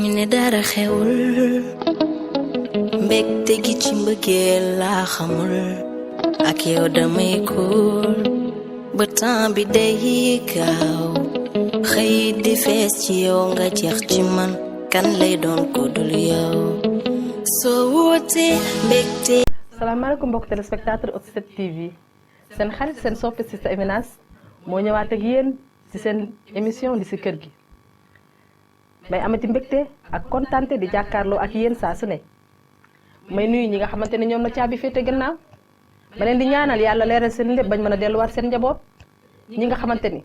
ñu ne dara xewul mbégte gi ci mbëggeel laa xamul ak yow damay kuul ba temps bi day gaaw xëy di fees ci yow nga jeex ci man kan lay doon ko dul yow soo wootee mbégte. salaamaaleykum mbokk téléspectateur Oxygène TV seen xarit seen soppe Sista Eminence moo ñëwaat ak yéen ci seen émission li ci kër gi may amati mbégte ak kontaante di jàkkaarloo ak yéen saa su ne may nuyu ñi nga xamante ne ñoom la caabi féete gannaaw ma leen di ñaanal yàlla leeral seen lépp bañ mën a delluwaat seen njaboot ñi nga xamante ni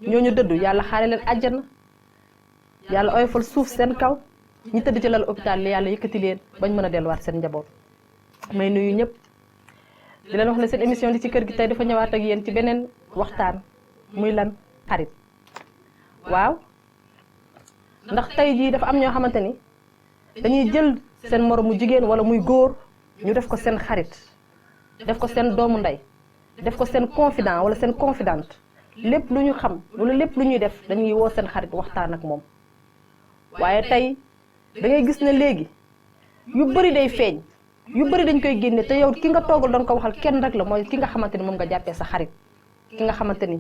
ñooñu dëddu yàlla xaare leen àjjana yàlla oyofal suuf seen kaw ñi tëdd ci lal hôpital li yàlla yëkkati leen bañ mën a delluwaat seen njaboot may nuyu ñëpp di leen wax ne seen émission li ci kër gi tey dafa ñëwaat ak yéen ci beneen waxtaan muy lan xarit waaw ndax tey jii dafa am ñoo xamante ni dañuy jël seen moromu jigéen wala muy góor ñu def ko seen xarit def ko seen doomu ndey def ko seen confident wala seen confidente lépp lu ñu xam wala lépp lu ñuy def dañuy woo seen xarit waxtaan ak moom waaye tey da ngay gis ne léegi yu bëri day feeñ yu bëri dañ koy génne te yow ki nga toogal doon ko waxal kenn rek la mooy ki nga xamante ni moom nga jàppee sa xarit ki nga xamante ni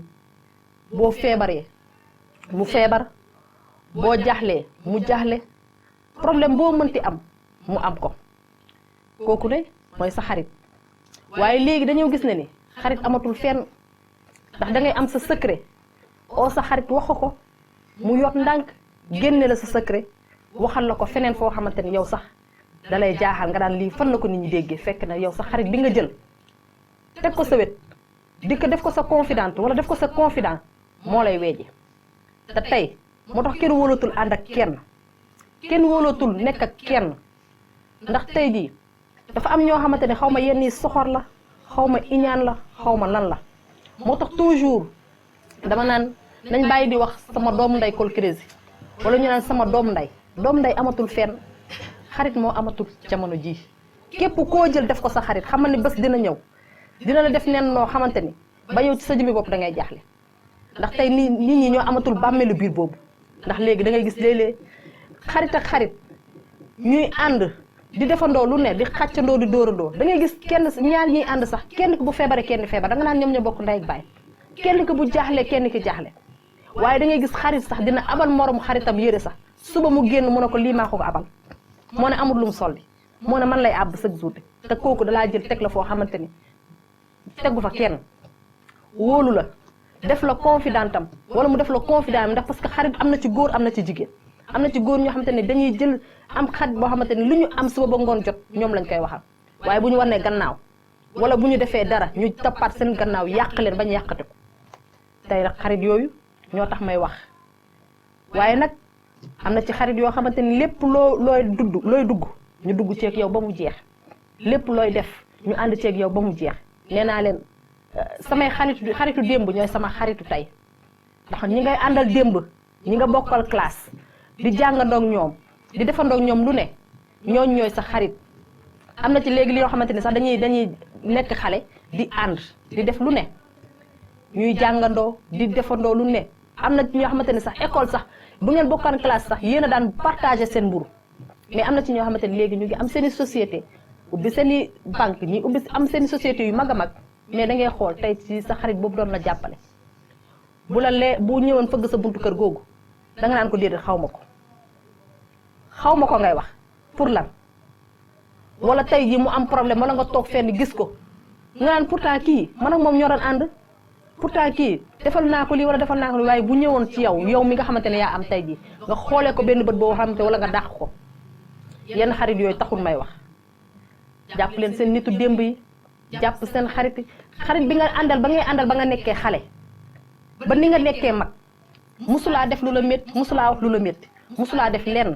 boo feebaree mu feebar boo jaaxlee mu jaaxle problème boo mënti am mu am ko kooku ne mooy sa xarit waaye léegi dañoo gis ne ni xarit amatul fenn ndax da ngay am sa secret oo sa xarit wax ko mu yot ndànk génne la sa secret waxal la ko feneen foo xamante ni yow sax dalay jaaxal nga daan lii fan la ko nit ñi déggee fekk na yow sa xarit bi nga jël teg ko sa wet di ko def ko sa confidente wala def ko sa confident moo lay weeje te tey moo tax kenn wóolatul ànd ak kenn wóolatul nekk ak kenn ndax tey jii dafa am ñoo xamante ne xaw ma yenn yi soxor la xaw ma iñaan la xaw ma lan la moo tax toujours dama naan nañ bàyyi di wax sama doomu ndey kol crazy wala ñu naan sama doomu ndey amatul fenn xarit moo amatul jamono ji képp koo jël def ko sa xarit xamal ni bés dina ñëw dina la def nen noo xamante ni ba yow ci sa jëmmi bopp da ngay jaaxle ndax tey nit ñi ñoo amatul bàmmeelu biir boobu ndax léegi da ngay gis léeg-léeg xarit ak xarit ñuy ànd di defandoo lu ne di xàccandoo di dóorandoo da ngay gis kenn ñaar ñiy ànd sax kenn ki bu feebaree kenn feebar da nga naan ñoom ñoo bokk ndey ak baay kenn ki bu jaaxle kenn ki jaaxle waaye da ngay gis xarit sax dina abal moromu xaritam yére sax suba mu génn mu ne ko lii maa ko abal moo ne amul lu mu solli moo ne man lay àbb chaque jour te kooku dalaa jël teg la foo xamante ni tegu fa kenn wóolu la def la confidentam wala mu def la confident ndax parce que xarit am na ci góor am na ci jigéen am na ci góor ñoo xamante ni dañuy jël am xarit boo xamante ni lu ñu am suba ba ngoon jot ñoom lañ koy waxal waaye bu ñu wanee gannaaw wala bu ñu defee dara ñu tappaat seen gannaaw yàq leen bañ yàqate ko tey nag xarit yooyu ñoo tax may wax waaye nag am na ci xarit yoo xamante ni lépp looy dugg ñu dugg ceeg yow ba mu jeex lépp looy def ñu ànd ceeg yow ba mu jeex nee naa leen samay xaritu démb ñooy sama xaritu tey ndax ñi ngay àndal démb ñi nga bokkal classe di jàngandoog ñoom di defandoog ñoom lu ne ñooñ ñooy sa xarit am na ci léegi li yoo xamante ni sax dañuy nekk xale di ànd di def lu ne ñuy jàngandoo di defandoo lu ne am na ci ñoo xamante ni sax école sax bu ngeen bokkaan classe sax yéen a daan partager seen mburu mais am na ci ñoo xamante ni léegi ñu ngi am seen i société ubbi seen i banque ñi ubbi am seen i société yu mag a mag mais da ngay xool tey ci sa xarit boobu doon la jàppale bu ñëwoon fëgg sa buntu kër googu da nga naan ko déedéet xaw ma ko ngay wax pour lan wala tey ji mu am problème wala nga toog fenn gis ko nga naan pourtant kii man ak moom ñoo doon ànd pourtant kii defal naa ko lii wala defal naa ko lii waaye bu ñëwoon ci yow mi nga xamante ne yaa am tey ji nga xoolee ko benn bët boo xamante wala nga dàq ko yenn xarit yooyu taxul may wax jàpp leen seen nitu démb yi jàpp seen xarit bi nga àndal ba ngay àndal ba nga nekkee xale ba ni nga nekkee mag musulaa def lu la métti musulaa wax lu la métti musulaa def lenn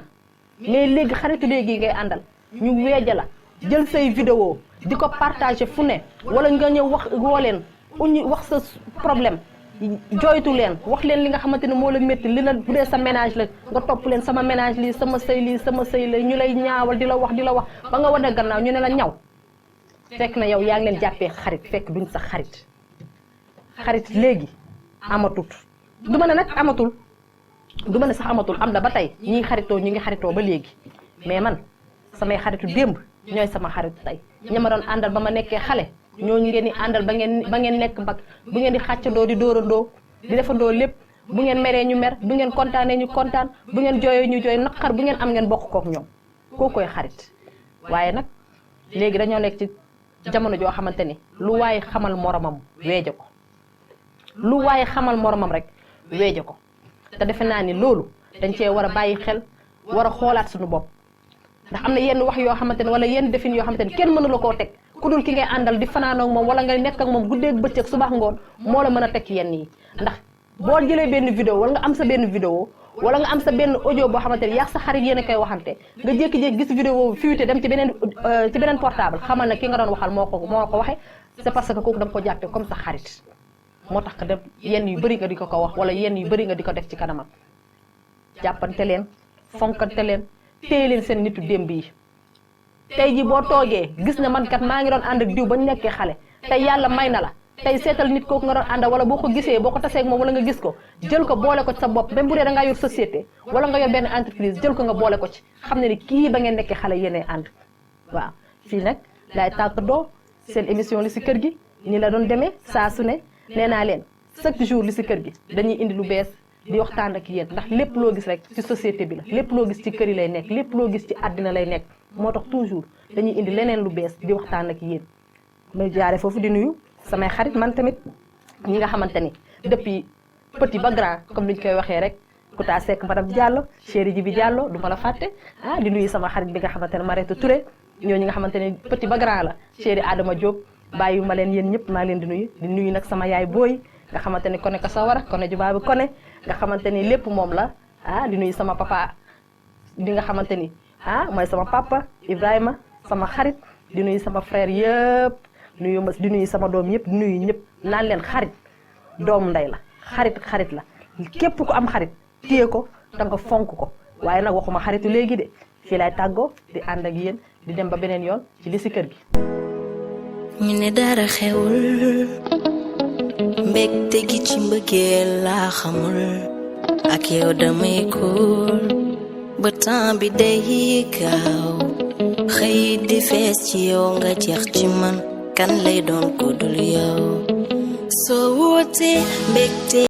mais léegi xaritu léegi ngay àndal ñu weeja la jël say vidéo di ko partager fu ne wala nga ñëw woo leen wax sa problème jooytu leen wax leen li nga xamante ne moo la métti li na bu dee sa ménage la nga topp leen sama ménage lii sama sëy la ñu lay ñaawal di la wax ba nga wane gannaaw ñu ne la ñaw fekk na yow yaa ngi leen jàppee xarit fekk duñ sax xarit léegi amatut du ma ne nag amatul du ma ne sax amatul am na ba tey ñi xaritoo ñu ngi xaritoo ba léegi mais man samay xaritu démb ñooy sama xaritu tey ña ma doon àndal ba ma nekkee xale ñooñu ngeen di àndal ba ngeen nekk mag bu ngeen di xàccandoo di dóorandoo di defandoo lépp bu ngeen meree ñu mer bu ngeen kontaanee ñu kontaan bu ngeen jooyee ñu jooy naqar bu ngeen am ngeen bokk kook ñoom koo koy xarit waaye nag léegi dañoo nekk ci jamono joo xamante ni lu waaye xamal moromam weeje ko lu waaye xamal moromam rek weeje ko te defe naa ni loolu dañ cee war a bàyyi xel war a xoolaat suñu bopp ndax am na yenn wax yoo xamante ne wala yenn defin yoo xamante ni kenn mënu la koo teg ku dul ki ngay àndal di fanaanoo ak moom wala nga nekk ak moom guddeeg bëccëg subax ngoon moo la mën a teg yenn yi ndax boo jëlee benn vidéo wala nga am sa benn vidéo wala nga am sa benn audio boo xamante ni yaa sa xarit yéen a koy waxante nga jékki-jékki gis vidéo fuité dem ci beneen portable xamal na ki nga doon waxal moo ko waxee c'est parce que kooku da nga ko jàppee comme sa xarit moo tax que dem yenn yu bëri nga di ko wax wala yenn yu bëri nga di ko def ci kanamam jàppante leen fonkante leen téye leen seen nitu démb yi tey ji boo toogee gis na man kat maa ngi doon ànd ak diw ba ñu nekkee xale tey yàlla may na la tey seetal nit kooku nga doon àndal wala boo ko gisee boo ko tasee ak moom wala nga gis ko jël ko boole ko ci sa bopp même bu dee da ngaa yor société wala nga yor benn entreprise jël ko nga boole ko ci xam ne ni kii ba ngeen nekkee xale yéenee ànd waaw fii nag laay tàggatoo seen émission li si kër gi ni la doon demee saa su ne nee naa leen chaque jour li si kër gi dañuy indi lu bees di waxtaan ak yéen ndax lépp loo gis rek ci société bi la lépp loo gis ci kër yi lay nekk lépp loo gis ci àddina lay nekk moo tax toujours dañuy indi leneen lu bees di waxtaan ak yéen may jaare foofu di nuyu samay xarit man tamit ñi nga xamante ni depuis petit ba grand comme ni ñu koy waxee rek Kouta Seck madame Diallo chéri ji bi Diallo du ma la fàtte di nuyu sama xarit bi nga xamante ne Marietou Touré ñooñu nga xamante ni petit ba grand la chéri Adama Diop bàyyi ma leen yéen ñëpp maa leen di nuyu nag sama yaay booy nga xamante ni kone ka sawara kone jubaabi kone nga xamante ni lépp moom la di nuyu sama papa bi nga xamante ni mooy sama papa Ibrahima sama xarit di nuyu sama frère yëpp di nuyu sama doom yëpp di nuyu ñëpp naan leen xarit doomu ndey la xarit la képp ku am xarit téye ko da nga fonk ko waaye nag waxuma xaritu léegi de fii lay tàggoo di ànd ak yéen di dem ba beneen yoon ci li si kër gi. ñu ne dara xewul mbégte gi ci mbëggeel laa xamul ak yow damay kuul ba temps bi day gaaw xëy di fees ci yow nga jeex ci man kan lay doon ko dul yow soo wootee mbégte